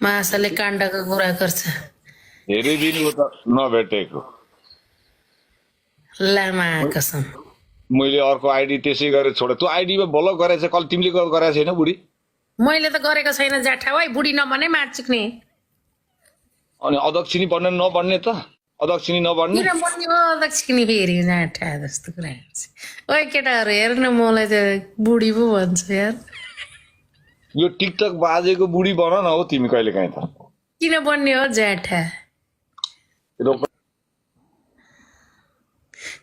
माछाले काण्डको कुरा गर्छ। धेरै दिन हो त नभेटेको। लामा कसम। मैले अर्को आइडी त्यसै गरेर छोडे। त्यो आइडीमा ब्लक गरेछ कल तिमीले गरेको छैन बुढी? मैले त गरेको छैन जाठा है बुढी नभने मार्चिक्ने। अनि अध्यक्षिनी बन्न नबन्ने त? अध्यक्षिनी नबन्ने? किन बन्ने हो अध्यक्षिनी फेरि जाठा जस्तो कुरा गर्छ। ओइ केटाहरू हेर्न मलाई त बुढी पो भन्छ यार। यो टिकटक बाजेको बुढी बन न हो तिमी कहिले काहीँ त। किन बन्ने हो जाठा?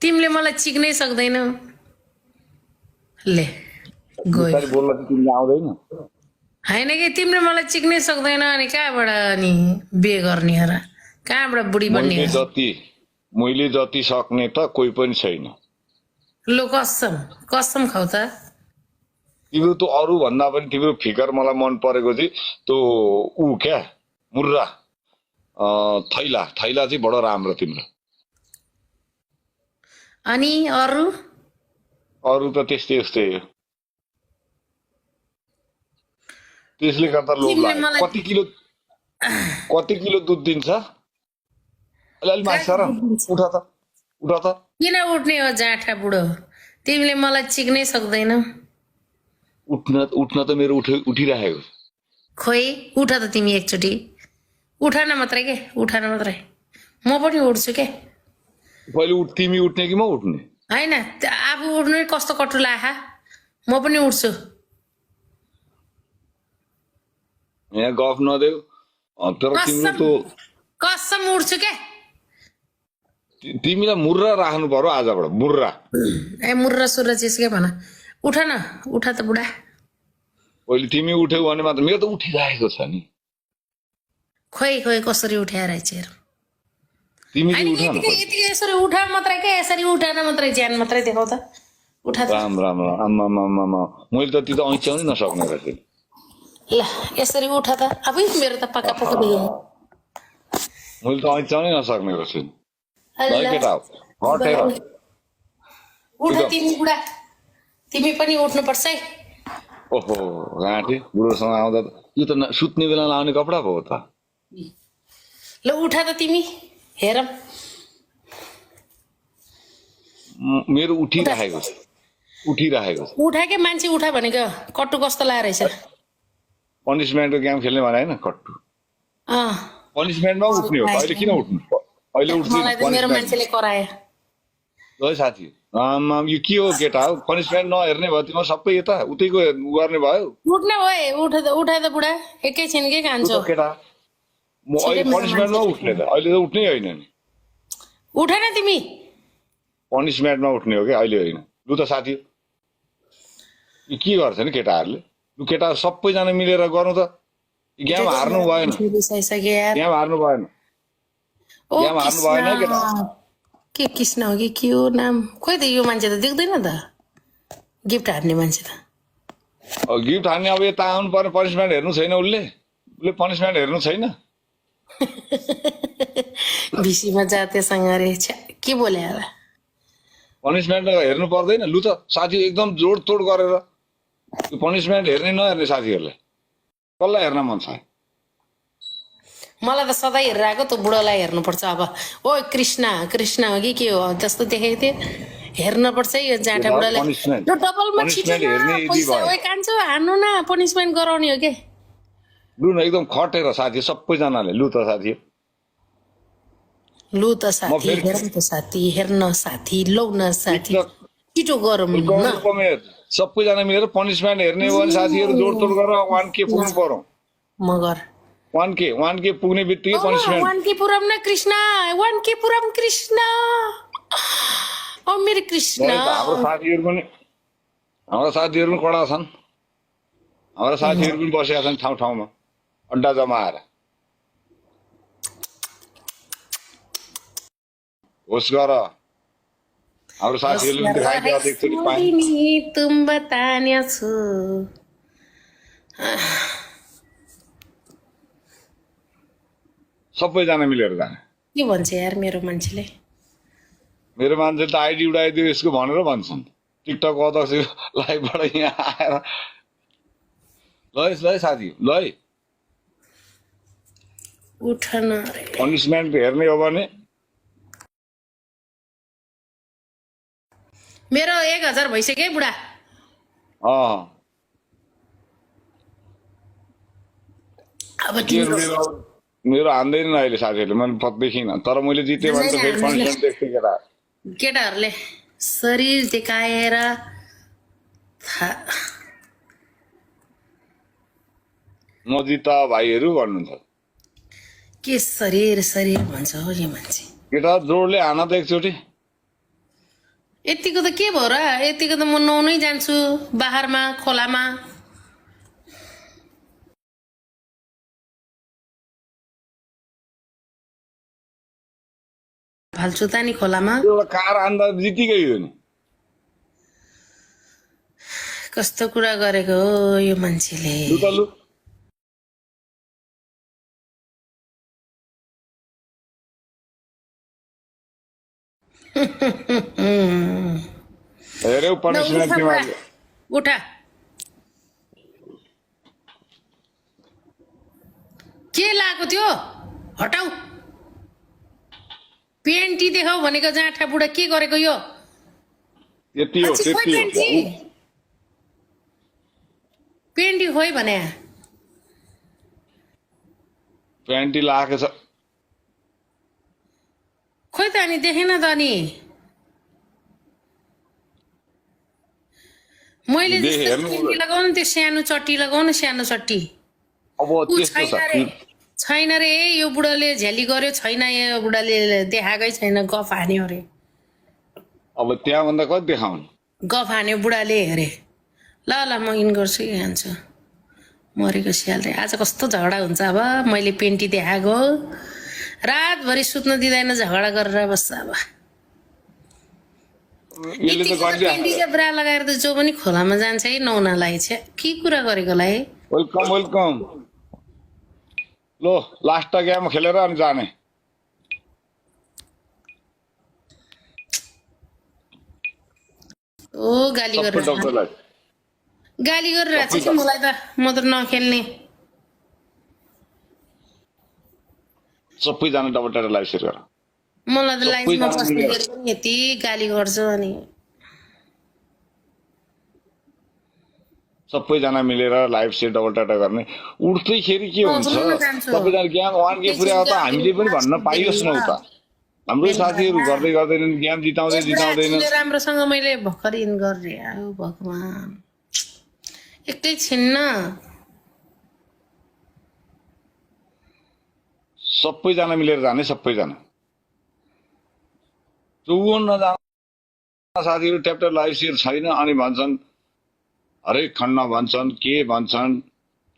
तिमीले मलाई चिक्नै सक्दैनौ। ले गयो बोल्न त तिमीले आउँदैन। होइन कि तिमीले मलाई चिक्नै सक्दैन अनि कहाँबाट अनि बे गर्ने हो र? कहाँबाट बुढी बन्ने हो? मैले जति सक्ने त कोही पनि छैन। लो कसम कसम खाउ त। तिम्रो त अरू भन्दा पनि तिम्रो फिगर मलाई मन परेको चाहिँ त्यो ऊ क्या मुर्रा थैला चाहिँ बडो राम्रो तिम्रो। अनि अरू त त्यस्तै यस्तै हो। त्यसले गर्दा लोभ लाग्यो। कति किलो दुध दिन्छ? अलि माग्छ र उठा त। किन उठ्ने हो जाठा बुढो? तिमीले मलाई चिक्नै सक्दैनौ। उठ्न त मेरो उठिरहेको। खोइ उठ त तिमी एकचोटि उठ न मात्रै के उठ न मात्रै। म पनि उठ्छु के। पहिले तिमी उठ्ने कि म उठ्ने? होइन आफू उठ्नु कस्तो कटु लाखा। म पनि उठ्छु। यहाँ गफ नदेऊ। तर तिम्रो त कसम उठ्छु के। तिमीलाई मुर्रा राख्नु पर्यो आजबाट मुर्रा। ए मुर्रा सुर्रा चिज के भन। उठ न उठ त बुढा। पहिले तिमी उठ्यौ भने मात्र मेरो त उठिरहेको छ नि। खोइ कसरी उठाएर हेर। तिमीले उठ न। यति यसरी उठा मात्रै के यसरी उठाएर मात्रै ज्यान मात्रै देखाउ त। उठा त। राम आम्मा मैले त त्यो त ऐच्याउनै नसक्ने रहेछ। ल यसरी उठ त। अब मेरो त पक्का देखियो। मैले त ऐच्याउनै नसक्ने रहेछ। केटा उठ तिमी बुढा। तिमी पनि उठ्नु पर्छ है। ओहो घाँटे बुढोसँग आउँदा यो त सुत्ने बेला लाउने कपडा भयो त। ल उठा त तिमी हेर। मेरो उठिरहेको छ। उठा के मान्छे उठा भनेको कट्टु कस्तो लागेको रहेछ। पनिसमेन्टको गेम खेल्ने भने होइन कट्टु। पनिसमेन्टमा उठ्ने हो। अहिले किन उठ्नु? अहिले उठ्छु मेरो मान्छेले करायो। ल साथी यो के हो केटा हो? पनिसमेन्ट नहेर्ने भयो तिम्रो सबै यता उतैको गर्ने भयो। उठ्ने भयो उठा त बुढा एकैछिन के खान्छौ केटा? म अहिले पनिसमेन्टमा उठ्ने त अहिले त उठ्नै होइन नि। उठ न तिमी। पनिसमेन्टमा उठ्ने हो कि अहिले होइन। लु त साथी के गर्छ नि केटाहरूले? लु केटा सबैजना मिलेर गर्नु त। गेम हार्नु भएन। केटा के कृष्ण हो कि के हो नाम? खोइ त यो मान्छे त देख्दैन त। गिफ्ट हार्ने मान्छे त। गिफ्ट हार्ने अब यता आउनु पर्ने। पनिसमेन्ट हेर्नु छैन उसले पनिसमेन्ट हेर्नु छैन। भिसीमा जातेसँग रहेछ के बोले होला। पनिसमेन्ट हेर्नु पर्दैन। लु त साथी एकदम जोडतोड गरेर यो पनिसमेन्ट हेर्ने नहेर्ने साथीहरूलाई कसलाई हेर्न मन छ? मलाई त सधैँ हेरेर आएको त बुढोलाई हेर्नुपर्छ अब। ओ कृष्ण हो कि के हो जस्तो देखेको थियो। हेर्नुपर्छ है यो जाँटा बुढालाई। यो डबलमा छिटो पैसा कान्छो हान्नु न पनिसमेन्ट गराउने हो के। लु न एकदम खटेर साथी सबैजनाले। लु त साथी हेर्नु त साथी हेर्न साथी लौ न साथी छिटो गरौँ न। सबैजना मिलेर पनिसमेन्ट हेर्ने हो भने साथीहरू जोडतोड गरेर 1K पुग्नु पर्यो। मगर 1K पुग्ने बित्तिकै पनिसमेन्ट 1K पुरम न कृष्ण 1K पुरम कृष्ण। ओ मेरो कृष्ण। हाम्रो साथीहरू पनि कडा छन्। हाम्रा साथीहरू पनि बसेका छन् ठाउँमा अड्डा जमाएर। होस् गर हाम्रो साथीहरूले पनि देखाइदियो एकचोटि पानी। तुम बतान्या छु सबैजना मिलेर जाने। के भन्छ यार मेरो मान्छेले? मेरो मान्छेले त आइडी उडाइदियो यसको भनेर भन्छन्। टिकटक अध्यक्ष लाइभबाट यहाँ आएर ल है साथी ल है उठ न रे पनिसमेन्ट हेर्ने हो भने मेरो 1000 भइसक्यो बुढा अब मेरो हान्दैन अहिले साथीहरूले मैले देखिनँ तर मैले जितेँ भने त फेरि पनिसमेन्ट देख्थेँ केटाहरूले शरीर देखाएर नजित भाइहरू भन्नुहुन्छ के शरीर शरीर भन्छ हो यो मान्छे केटा जोडले हान त एकचोटि यतिको त के भयो र यतिको त म नुहाउनै जान्छु बाहारमा खोलामा फाल्छु त नि खोलामा एउटा कार आन्दा जितिकै हो नि कस्तो कुरा गरेको हो यो मान्छेले हेर्यौ पनिसमेन्ट तिमीहरूले उठा के लागेको थियो हटाऊ पेन्टी देखाऊ भनेको जाँठा बुढा के गरेको यो यति हो त्यति हो पेन्टी खोइ भने पेन्टी लागेको छ खोइ त अनि देखेन त अनि मैले लगाउनु त्यो सानो चट्टी लगाउनु सानो चट्टी अब त्यस्तो छ छैन रे यो बुढाले झ्याली गर्यो छैन यो बुढाले देखाएकै छैन गफ हान्यो अरे अब त्यहाँभन्दा कति देखाउनु गफ हान्यो बुढाले अरे ल ल म इन गर्छु कि हान्छु मरेको स्याल रे आज कस्तो झगडा हुन्छ अब मैले पेन्टी देखाएको रातभरि सुत्न दिँदैन झगडा गरेर बस्छ अब पेन्टीको ब्रा लगाएर त जो पनि खोलामा जान्छ है नुहाउनलाई छ के कुरा गरेकोलाई वेलकम वेलकम लो लास्ट गेम खेलेर अनि जाने ओ गाली गरेर छ कि मलाई त म त नखेल्ने सबैजना डबल टाटा लाइभ सेयर गर मलाई त लाइभमा बस्दाखेरि पनि यति गाली गर्छ अनि सबैजना मिलेर लाइभ सेयर डबल टाटा गर्ने उठ्दैखेरि के हुन्छ सबैजना ज्ञान वान के पुर्याउँदा त हामीले पनि भन्न पाइयोस् न उता हाम्रो साथीहरू गर्दै गर्दैनन् ज्ञान जिताउँदैन राम्रोसँग मैले भर्खर इन गरेँ आयो भगवान एकैछिन न सबैजना मिलेर जाने सबैजना जो नजाने साथीहरू ट्याप्टर लाइभ सेयर छैन अनि भन्छन् हरेक खण्ड भन्छन् के भन्छन्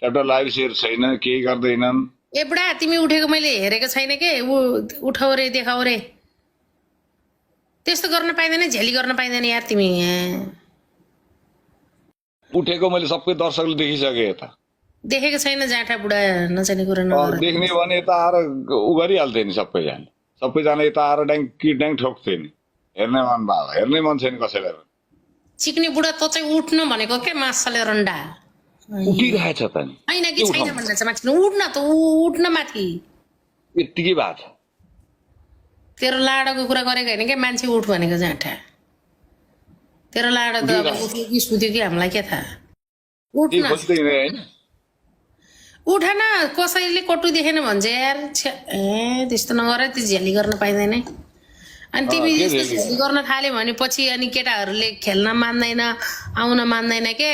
ट्याप्टर लाइभ सेयर छैन केही गर्दैनन् ए बुढा तिमी उठेको मैले हेरेको छैन के उठाउ रे देखाउ रे त्यस्तो गर्न पाइँदैन झेली गर्न पाइँदैन यार तिमी उठेको मैले सबै दर्शकले देखिसके यता देखेको छैन जाँठा बुढा नजाने कुरा नगर देख्ने भने यता आएर उ गरिहाल्थे नि सबैजना यता आएर ड्याङ ठोक्थे नि हेर्ने मन भयो हेर्ने मन छैन कसैलाई चिक्ने बुढा त चाहिँ उठ्नु भनेको के माछाले रन्डा उठिरहेछ त नि हैन कि छैन भन्दैछ माथि उठ्न त उठ्न माथि यतिकै भएको छ तेरो लाडोको कुरा गरेको होइन के मान्छे उठ भनेको जाँठा तेरो लाडो त अब उठ्यो कि सुत्यो कि हामीलाई के थाहा उठ्न उठ न कसैले कटु देखेन भन्छ यार ए त्यस्तो नगर त्यो झ्याली गर्न पाइँदैन अनि तिमी यस्तो झ्याली गर्न थाल्यो भने पछि अनि केटाहरूले खेल्न मान्दैन आउन मान्दैन के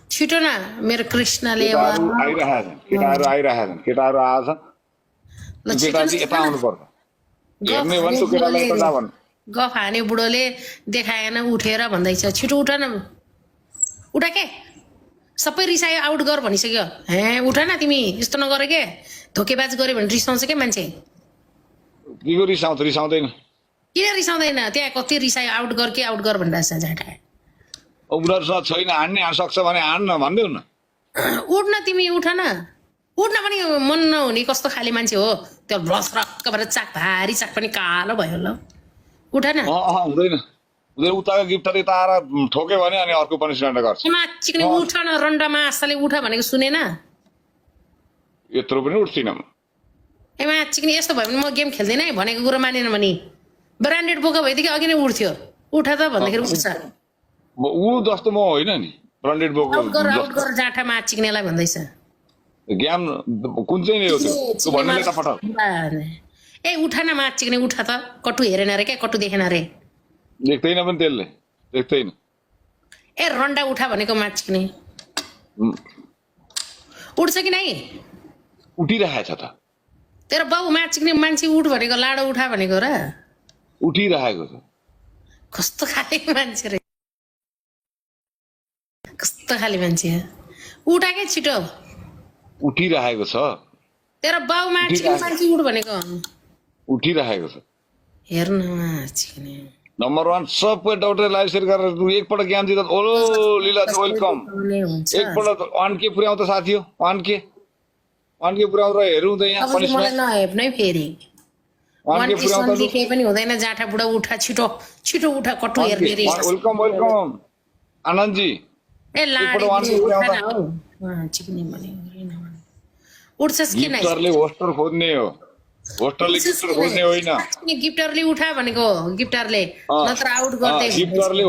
छिटो न मेरो कृष्णले केटाहरू आइरहेछन् केटाहरू आएछ गफ हान्यो बुढोले देखाएन उठेर भन्दैछ छिटो उठ न उठ के सबै रिसायो आउट गर भनिसक्यो हे उठ न तिमी यस्तो नगर के धोकेबाज गर्यो भने रिसाउँछ के मान्छे रिसाउँदैन किन रिसाउँदैन त्यहाँ कति रिसायो आउट गर के आउट गर भनिरहेछ झाँटा उनीहरूसँग छैन हान्ने सक्छ भने हान्न भनिदेऊ न उठ्न तिमी उठ्न पनि मन नहुने कस्तो खाले मान्छे हो त्यो भ्लसरक्क भएर चाक भारी चाक पनि कालो भयो ल उठ न हुँदैन उताको गिफ्टर यता आएर ठोक्यो भने अनि अर्को पनिसमेन्ट गर्छ चिक्ने उठ न रन्डामा आस्ताले उठ भनेको सुनेन यत्रो पनि उठ्थिन ए मा चिक्ने यस्तो भयो भने म गेम खेल्दिनँ है भनेको कुरो मानेन भने ब्रान्डेड बोका भएदेखि अघि नै उठ्थ्यो उठा त भन्दाखेरि उठ्छ ऊ जस्तो म होइन नि ब्रान्डेड बोको आउट गर जाँठामा चिक्नेलाई भन्दैछ गेम कुन चाहिँ नै हो त्यो भन्नेले त पठाऊ ए उठा न मा चिक्ने उठा त कटु हेरेन रे क्या कटु देखेन रे देख्दैन पनि त्यसले देख्दैन ए रन्डा उठा भनेको मा चिक्ने उठ्छ कि नै उठिरहेछ त तेरो बाउ मा चिक्ने मान्छे उठ भनेको लाडो उठा भनेको र उठिरहेको छ कस्तो खाले मान्छे रे कस्तो खाले मान्छे उठाकै छिटो उठिरहेको छ तेरो बाउ मा चिक्ने मान्छे उठ भनेको उठिरहेको छ हेर्न मा चिक्ने नम्बर 1 सबै डाउटर लाइभ सेयर गरेर तु एकपल्ट ज्ञान दिँदा ओलो लीला वेलकम एकपल्ट 1K पुर्याउ त साथी हो 1K पुर्याउ र हेरौँ त यहाँ मलाई नहेप्नै फेरि 1K पुर्याउ त केही पनि हुँदैन जाठा बुढा उठा छिटो छिटो उठा कटु हेर्ने रे वेलकम आनन्द जी ए लाडी चिक्ने भने उठ्छस् कि नै गिफ्टरले होस्टर खोज्ने हो होस्टरले गिफ्टर खोज्ने होइन गिफ्टरले उठा भनेको गिफ्टरले नत्र आउट गर्दै गिफ्टरले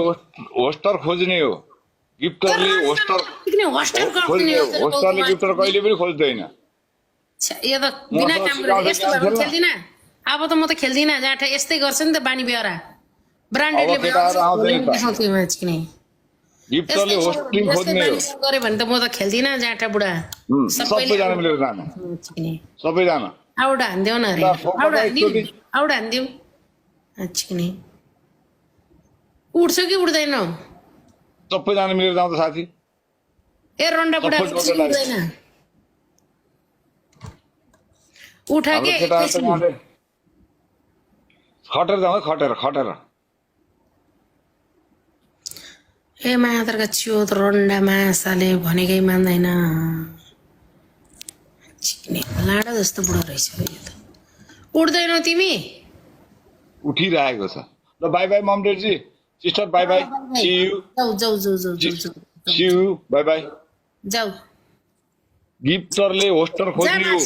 होस्टर खोज्ने हो गिफ्टरले होस्टर खोज्ने हो होस्टरले गिफ्टर कहिले पनि खोज्दैन यो त बिना काम यस्तो भएर खेल्दिन अब त म त खेल्दिन जाठा यस्तै गर्छ नि त बानी बेहोरा ब्रान्डेडले देखाउँथ्यो चिक्ने गिफ्टरले होस्टिङ खोज्ने हो गरे भने त म त खेल्दिन जाठा बुढा सबैजना मिलेर जानु सबैजना आउडा हान्देऊ न अरे आउडा हान्देऊ चिक्ने उठ्छ कि उठ्दैन सबैजना मिलेर जाउँ त साथी ए रन्डा बुढा उठ्दैन उठा के खटेर जाउँ खटेर ए मात्रका चियोत रन्डा मासाले भनेकै मान्दैन चिक्ने लाडा जस्तो बुढो रहेछ यो त उठ्दैनौ तिमी उठिरहेको छ ल बाइ बाइ ममडेजी sister bye bye see you bye bye जाऊ गिफ्टरले होस्टर खोज्ने हो